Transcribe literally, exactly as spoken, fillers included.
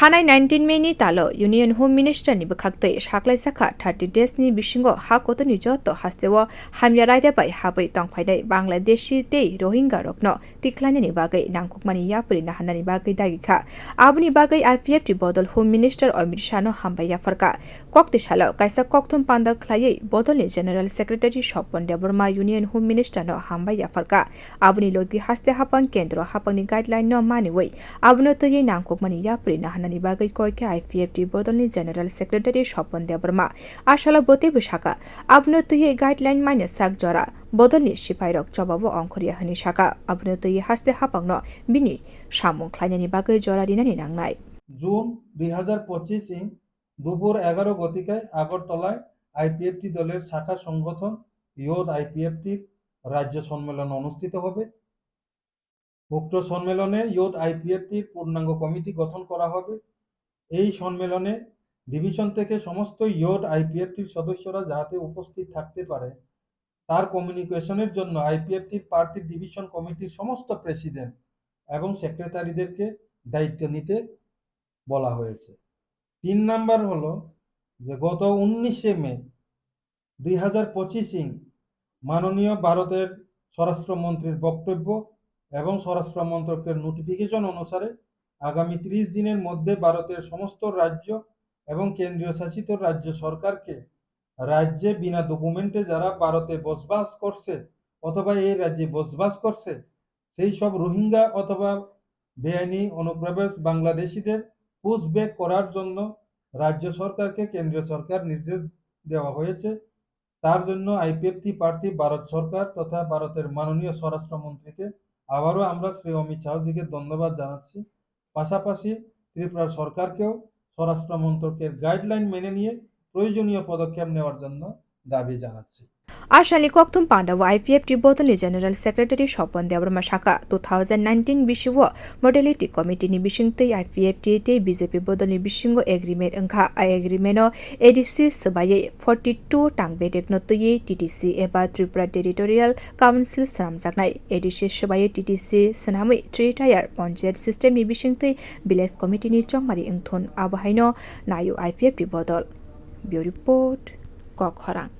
Thanai nineteen May ni talo Union Home Minister ni bwkhaktwi saklaijak kha thirty days ni bisingo ha kotorni joto hasteo hamya raida bai habwi tongphainai Bangladeshi tei Rohingya rokno tikhlainani bagwi nangkukmani yapri naharnani bagwi dagi kha. Aboni bagwi I P F T bodol Home Minister Amit Shah no hambai yapharkha. Koktwi salo kaisa kokthum panda khlaiwi bodolni General Secretary Sopon Debbarma Union Home Minister no hambai yapharkha. Aboni logi haste haphang kendro haphangni guideline no maniwi abono twiwi nangkukmani yapri naharnani bagwi koi khe I P F T bodolni General Secretary Sopon Debbarma. Asalo bo teibo sakha, abono twiwi guideline manya sak jora bodolni sipairok jobabo ongkhorya hwnwi sakha. Abono twiwi haste haphangno bini samung khlainani bagwi jora rinani nangnai. June dui hazar pochis ing dupur egaro gotikaয় আগরতলায় I P F T দলের শাখা সংগঠন youth I P F T র রাজ্য সম্মেলন অনুষ্ঠিত হবে। উক্ত সম্মেলনে youth I P F T র পূর্ণাঙ্গ কমিটি গঠন করা হবে। এই সম্মেলনে ডিভিশন থেকে সমস্ত youth I P F T র সদস্যরা যাতে উপস্থিত থাকতে পারে, তার কমিউনিকেশনের জন্য I P F T র পার্থিব ডিভিশন কমিটির সমস্ত প্রেসিডেন্ট এবং সেক্রেটারিদেরকে দায়িত্ব নিতে বলা হয়েছে। তিন নাম্বার হলো যে গত উনিশে মে দুই হাজার পঁচিশ ইং মাননীয় ভারতের স্বরাষ্ট্রমন্ত্রীর বক্তব্য এবং স্বরাষ্ট্র মন্ত্রকের নোটিফিকেশন অনুসারে আগামী ত্রিশ দিনের মধ্যে ভারতের সমস্ত রাজ্য এবং কেন্দ্রীয় শাসিত রাজ্য সরকারকে রাজ্যে বিনা ডকুমেন্টে যারা ভারতে বসবাস করছে অথবা এই রাজ্যে বসবাস করছে, সেই সব রোহিঙ্গা অথবা বেআইনি অনুপ্রবেশ বাংলাদেশিদের পুশব্যাক করার জন্য রাজ্য সরকারকে কেন্দ্রীয় সরকার নির্দেশ দেওয়া হয়েছে। তার জন্য আইপিএফটি প্রার্থী ভারত সরকার তথা ভারতের মাননীয় স্বরাষ্ট্রমন্ত্রীকে আবারও আমরা শ্রী অমিত শাহজিকে ধন্যবাদ জানাচ্ছি। পাশাপাশি ত্রিপুরা সরকারকেও স্বরাষ্ট্র মন্ত্রকের গাইডলাইন মেনে নিয়ে প্রয়োজনীয় পদক্ষেপ নেওয়ার জন্য দাবি জানাচ্ছি। Ashalni kokthum panda o I P F T bodolni General Secretary Sopon Debbarma sakha, two thousand nineteen bisi o Modality Committee ni bisingtwi I P F T tei B J P bodolni bisingo agreement wngkha. A agreement o A D C swbaiwi forty two tang bedekno twiwi T T C eba Tripura Territorial Council swnamjaknai. A D C swbaiwi T T C swnamwi three tier panchayat system ni bisingtwi village committee ni chongmari wngthun, abo haino naio I P F T bodol. Bureau Report, Kok Khorang.